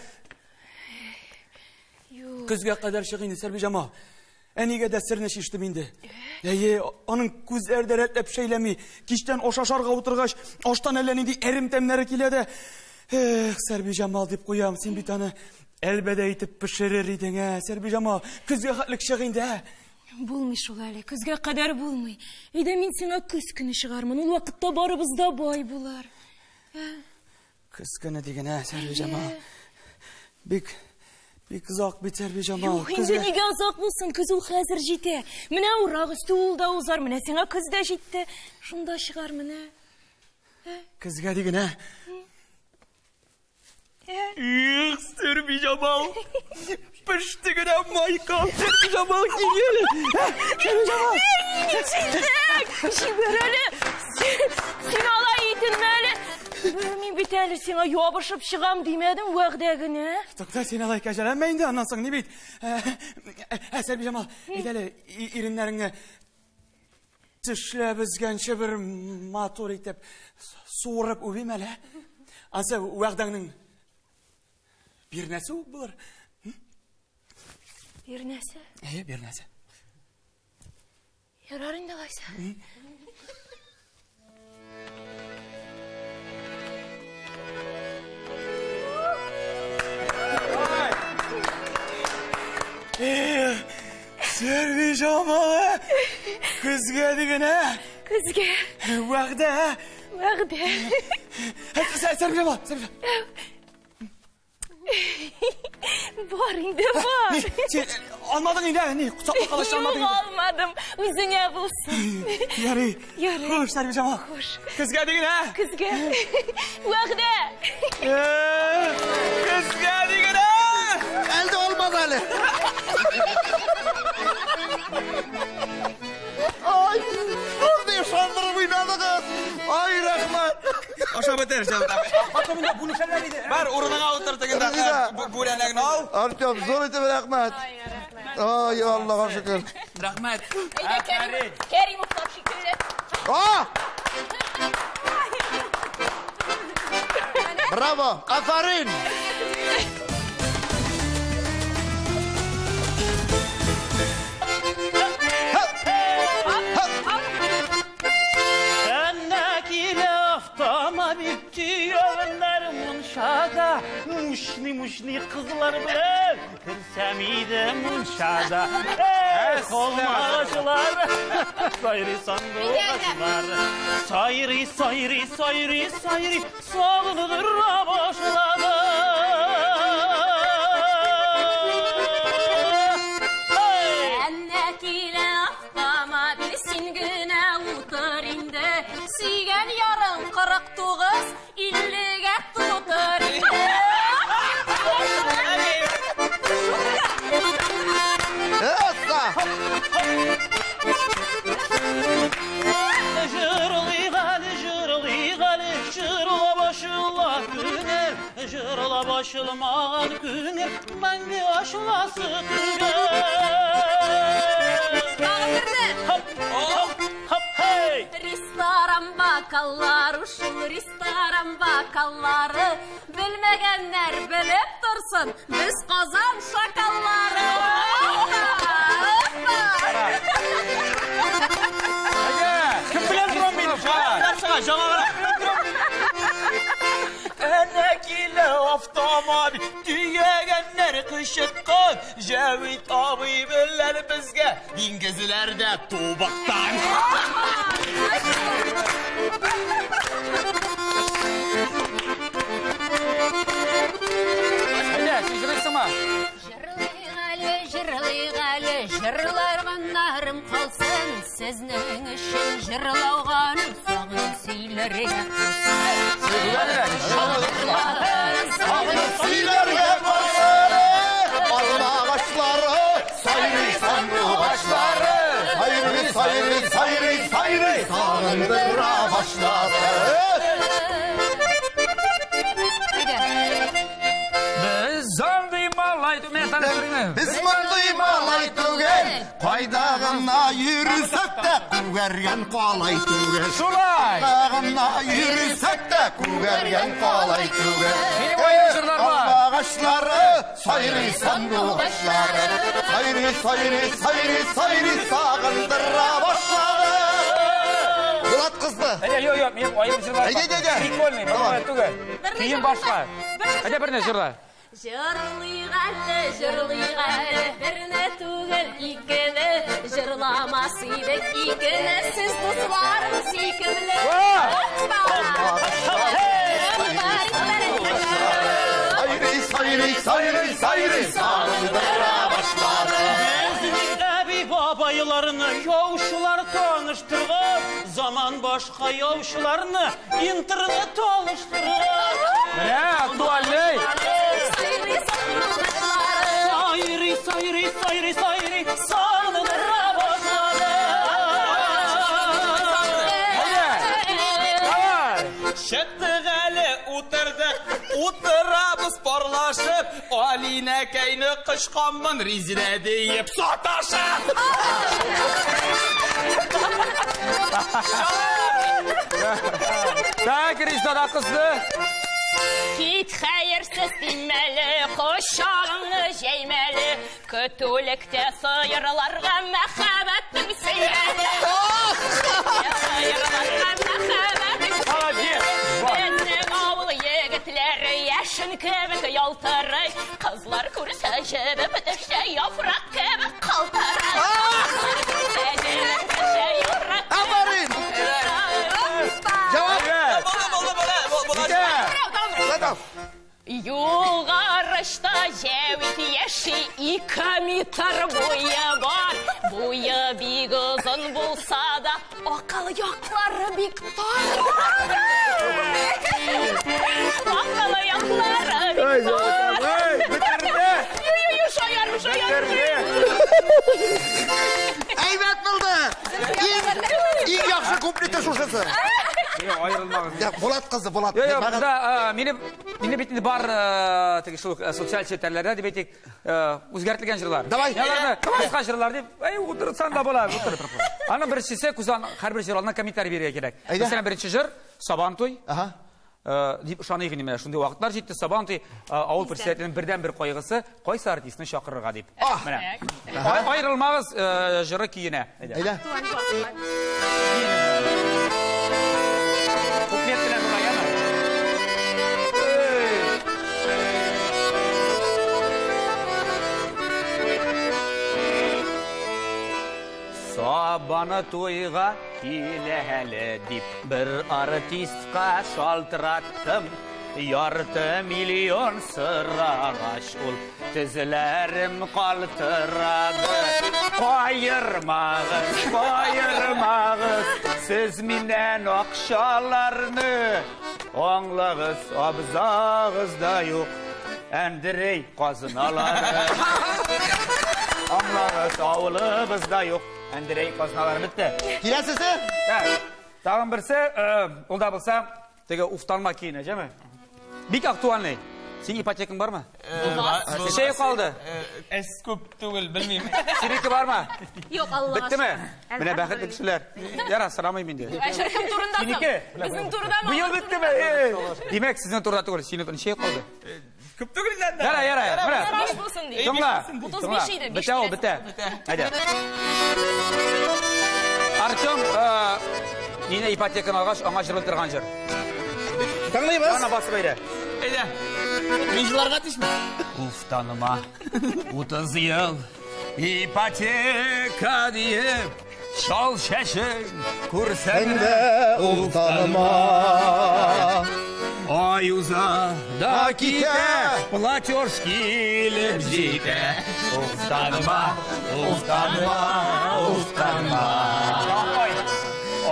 Юк. Көзгә кадәр чык инде, Сәрбиҗамал. Әнигә дә серне чиштем инде. Әйе, аның күзләре дә рәтләп шәйләми. Кичтән аш ашарга утыргач, аштан әллә нинди әрем тәмнәре килә дә. Эх, Сәрбиҗамал дип куям, син бит аны әлбәдә итеп пешерер идең, ә, Сәрбиҗамал. Көзгә хәтлек чык инде, ә. Булмый шул әле, көзгә кадәр булмый. Әйдә, мин сиңа көз көне чыгармын. Ул вакытта барыбыз да бай булар. Көз көне диген, ә, Сәрбиҗамал. Бик озак бит, Сәрбиҗамал. Юк, инде нигә озак булсын, көз ул хәзер җитә. Менә урак өсте ул да узар, менә сиңа көз дә җитте. Шунда чыгармын, ә. Көзгә диген, ә. Эх, Сәрбиҗамал. Пеште генә майка. Сәрбиҗамал, кил әле. Сәрбиҗамал. Ничек? Җибәр әле. Син алай итенмә әле. Мин бит әле сиңа ябышып чыгам димәдем, вәгъдә генә. Тукта, син алай кәҗәләнмә инде, аннан соң ни бит? Сәрбиҗамал, әйдә әле, иреннәреңне тешләп өзгәнче бер матур итеп суырып үбим әле. Ансы вәгъдәңнең бирнәсе үк булыр. Бирнәсе? Әйе, бирнәсе. Ярар инде алайса. Эх, Сәрбиҗамал, көзгә диген, ә? Көзгә. Вәгъдә. Вәгъдә. Сәрбиҗамал, Сәрбиҗамал. Бар инде, бар. Син алмадың инде, ни? Саклы калыш алмадың инде. Юк, алмадым. Үзеңә булсын. Ярый. Ярый. Хуш, Сәрбиҗамал. Хуш. Көзгә диген, ә? Көзгә. Вәгъдә. Көзгә диген, ә? Әлде алмады әле. Ай, шундый ышандырып уйнадыгыз. Ай, рәхмәт. Аша бетер, Бар, урыныңа утыр тегендә. Бүрәнәгне ал. Артем, зур итеп рәхмәт. Ай, Аллага шөкер. Рәхмәт. Әйдә, Кәримовлар шикелле. А! Браво! Афарин! Мушны-мушны кызлар белән керсәм иде мунчада. Алмагачлары, сайрый сандугачлары, сайрый, сайрый, сайрый, сайрый, сагындыра башлады. Әнә килә автомобиль, син генә утыр инде. Сөйгән ярың 49, 50-гә тутыр инде. Оста! Жырлыйк әле, жырлыйк әле, жырла башыла күңел, жырла башылмаган күңел, мәңге ачыласы түгел. Тагын берне. Хоп, хоп, хоп, хей! Ресторан бокаллары, шул ресторан бокаллары, белмәгәннәр белеп торсын, без Казан шакаллары. Кем белән торам мин? Чыга, жаңа Әнә килә автомобиль, төягәннәр кычыткан, Җәвит абый белән безгә диңгезләрдә тубыктан. Әйдә, син җырлыйсыңмы? Җырлыйк әле, җырлыйк әле, җырларганнарым калсын, сезнең өчен җырлауганым сагынып сөйләргә калсын. Сагынып сөйләргә калсын. Алмагачлары, сайрый сандугачлары, сайрый, сайрый, сайрый, сайрый, сагындыра башлады. Без андый малай түгел. Менә таныштырыйм. Без мондый малай түгел, кайда гына йөрсәк тә күгәргән калай түгел. Шулай. Кайда гына йөрсәк тә күгәргән калай түгел. Минем аерым җырлар бар. Алмагачлары, сайрый сандугачлары, сайрый, сайрый, сайрый, сайрый, сагындыра башлады. Булат кызды. Әйдә, юк, юк, минем аерым җырлар бар. Әйдә, әйдә, әйдә. Прикольный, Давай. башка түгел. Кием башка. Әйдә, берне җырла. Җырлыйк әле, җырлыйк әле, берне түгел, икене, җырламас идек икене, сез дусларым сөйкемле. Сайрый, сайрый, сайрый, сайрый, сагындыра башлады. Безнең әби бабайларны яучылар таныштырган, заман башка яучыларны интернет алыштырган. Менә, актуальный. Сайрый, сайрый, сайрый, сайрый, сагындыра башлады. Әйдә. Давай. Чыктык әле, утырдык, утырабыз парлашып, Алинәкәйне кычканмын, Резидә диеп саташып. Так, Резидә кызды. Кит хәерсез димәле, кочагыңны җәймәле, көтүлектә сыерларга мәхәббәтең сөймәле. Сыерларга мәхәббәтең Молодец. Безнең авыл егетләре яшен кебек ялтырый, кызлар күрсә җебеп төшә, яфрак кебек калтырый. Кызлар күрсә җебеп төшә, яфрак кебек Афәрин. Җавап. Әйбәт. Булды, булды, булды, булды. Җитә. Задав. Юлгарышта Җәвит яши, 2 метр буе бар. Буе бик озын булса да, акыл яклары бик тар. Акыл яклары бик тар. Бетерде. Ю-ю-ю, шаярым, шаярым. Әйбәт булды. Иң яхшы куплеты шушысы. Юк, аерылмагыз. Я, Булат кызы, Булат. Юк, юк, монда минем минем бит инде бар теге шул социаль челтәрләрдә дип әйтик, үзгәртелгән җырлар. Давай. Мин аларны кыска җырлар дип, әй, утырсаң да була, утыр. Аның беренчесе күзан һәрбер җыр алдыннан комментарий бирергә кирәк. Әйдә. Мәсәлән, беренче җыр Сабантуй. Ага. Дип ышаныйк инде менә шундый вакытлар җитте. Сабантуй авыл председателенең бердән-бер кайгысы кайсы артистны чакырырга дип. Менә. Аерылмагыз җыры көенә. Әйдә. Әйдә. Куплет белән була, яме? Сабаны туйга килә әле дип бер артистка шалтыраттым. Ярты миллион сырагач ул тезләрем калтырады. Каермагыз, каермагыз, сез миннән акчаларны. Аңлагыз, абзагыз да юк, Андрей казыналары. Аңлагыз, авылыбыз да юк, Андрей казыналары. Бетте. Киләсесе? Тагын берсе, ул да булса, теге уфтанма киенә, җәме? Бик актуальный. Син ипотекаң бармы? Ничә калды? Әз күп түгел, белмим. Синеке бармы? Юк, Аллага. Беттеме? Менә бәхетле кешеләр. Яра, сорамыйм инде. Әшер кем турында соң? Синеке? Безнең турыдамы? Быел беттеме? Димәк, сезнең турыда түгел, синеке ничә калды? Күп түгел инде. Яра, яра, менә. 35 булсын ди. Тыңла. 35 иде. Бетә ул, бетә. Әйдә. Артем, мине ипотеканы алгач, аңа җырлый торган җыр. Тыңлыйбыз. Ана басып әйдә. Әйдә. Мин җырларга тишме? Уфтаныма 30 ел ипотека диеп шал шәшең күрсәң дә уфтаныма. Ай уза да китә, платеж килеп җитә. Уфтаныма, уфтаныма, уфтаныма.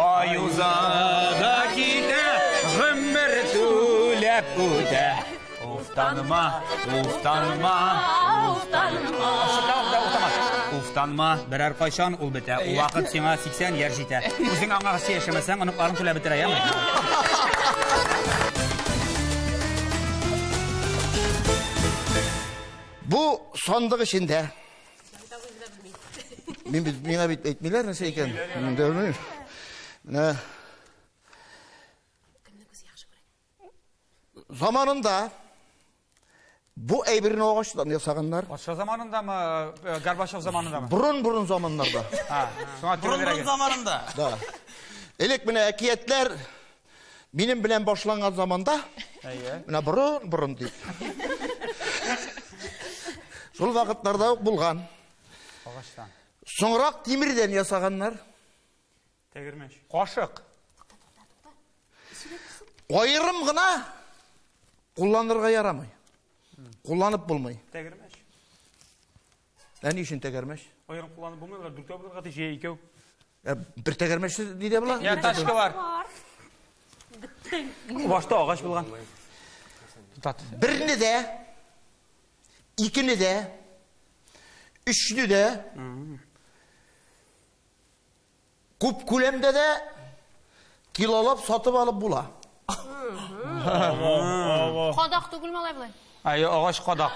Ай уза да китә, гомер түләп үтә. Уфтаныма, уфтаныма, Уфтанма. Уфтанма, берәр кайчан ул бетә. Ул вакыт сиңа 80 яшь җитә. Үзең аңа яшәмәсәң, оныкларың түләп бетерә, яме? Бу сандык эчендә. Мин бит миңа бит әйтмиләр нәрсә икән. Мин дә белмим. Менә заманында бу әйберне агачтан ясаганнар. Патша заманындамы, Горбачев заманындамы? Борын-борын заманнарда. Борын-борын заманында. Да. Элек менә әкиятләр минем белән башланган заманда. Менә борын-борын дип. Шул вакытларда ук булган. Агачтан. Соңрак тимердән ясаганнар. Тәгәрмәч. Кашык. Аерым гына кулланырга ярамый. Кулланып булмый. Тәгәрмәч. Ә ни өчен тәгәрмәч? Аерым кулланып булмый, алар дүртәү булырга тиеш, я икәү. Бер тәгәрмәч нидә була? Я тачка бар. Башта агач булган. Берне дә, икене дә, өчне дә, күп күләмдә дә килолап сатып алып була. Кадак түгелме алай болай? Әйе, агач кадак.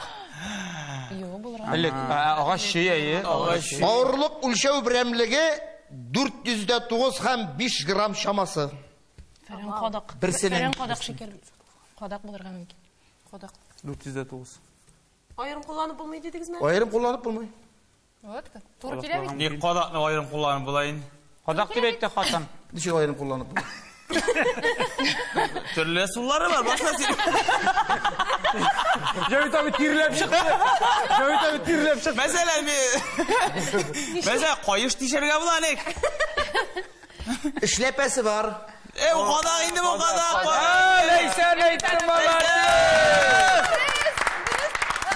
Юк, булырга. Элек агач чөй, әйе. Агач чөй. Авырлык үлчәү берәмлеге 409 һәм 5 грамм чамасы. Фәрән кадак. Берсенең. Фәрән кадак шикелле. Кадак булырга мөмкин. Кадак. 409. Аерым кулланып булмый дидегезме? Аерым кулланып булмый. Вот как. Туры килә бит. Ни кадакны аерым кулланып була инде? Кадак дип әйтте хатын. Ничек аерым кулланып була? Төрле ысуллары бар, башла син. Җәвит абый тирләп чыкты. Җәвит абый тирләп чыкты. Мәсәлән, мәсәлән, каеш тишәргә була ник? Эшләпәсе бар. Ул кадак инде бу кадак. Ләйсән әйтте, молодец!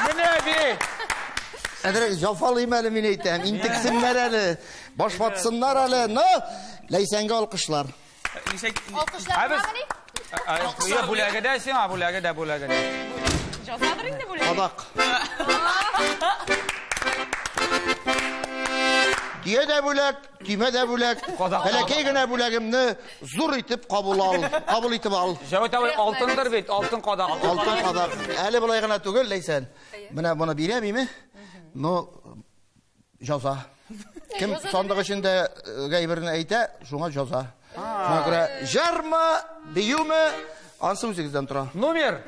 Менә бит. Әдрәк җафалыйм әле мин әйтәм, интексеннәр әле, баш ватсыннар әле. Но Ләйсәнгә алкышлар. Алкышлар буламыни? Юк, бүләге дә сиңа, бүләге дә, бүләге дә. Җазадыр инде бүләге. Кадак. Дия дә бүләк, төймә дә бүләк. Бәләкәй генә бүләгемне зур итеп кабул ал, кабул итеп ал. Җәвит абый алтындыр бит, алтын кадак. Алтын кадак. Әле болай гына түгел, Ләйсән. Менә моны бирәм име? Но җаза. Кем сандык эчендә гәйберне әйтә, шуңа җаза. Шуңа күрә җырмы, биюме, ансы үзегездән тора. Номер.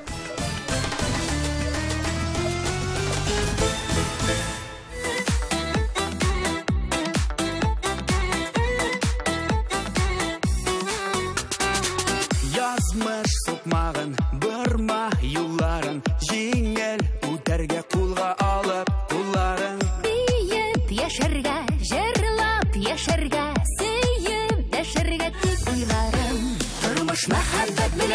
Язмыш сукмагын, борма юлларын, җиңел үтәргә кулга алып кулларын. Биеп яшәргә, җырлап яшәргә.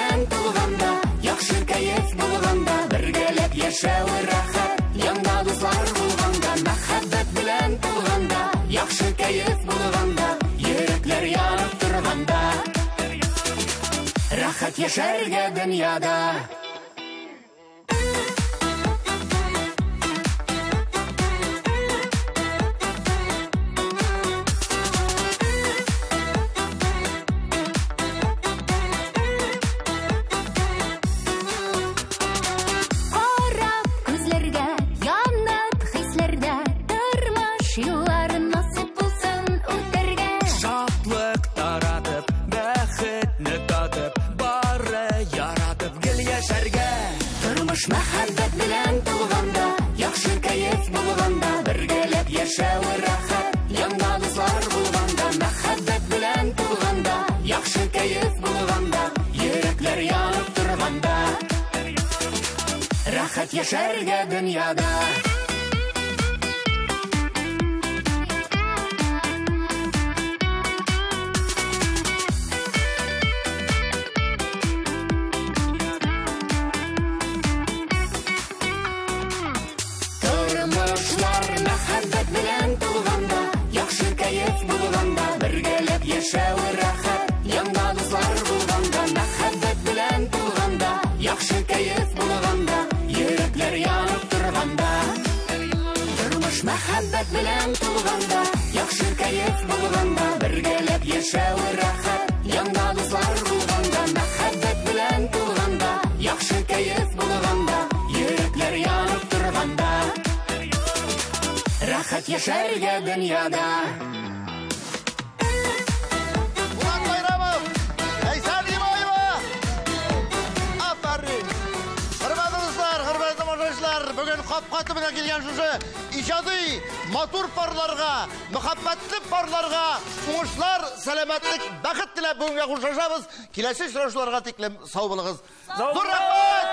белән тулганда, яхшы кәеф булганда, бергәләп яшәү рәхәт, янда дуслар булганда, мәхәббәт белән тулганда, яхшы кәеф булганда, йөрәкләр янып торганда, рәхәт яшәргә дөньяда. Мәхәббәт белән тулганда, яхшы кәеф булганда, бергәләп яшәү рәхәт, янда дуслар булганда, мәхәббәт белән тулганда, яхшы кәеф булганда, йөрәкләр янып торганда, рәхәт яшәргә дөньяда. Яшәү рәхәт, янда дуслар булганда, мәхәббәт белән тулганда, яхшы кәеф булганда, йөрәкләр янып торганда. Тормыш мәхәббәт белән тулганда, яхшы кәеф булганда, бергәләп яшәү рәхәт, янда дуслар булганда, мәхәббәт белән тулганда, яхшы кәеф булганда, йөрәкләр янып торганда, рәхәт яшәргә дөньяда. Бүген капка төбенә килгән шушы иҗади матур парларга, мәхәббәтле парларга уңышлар, сәламәтлек, бәхет теләп бүгенгә хушлашабыз. Киләсе очрашуларга тиклем сау булыгыз. Зур рәхмәт!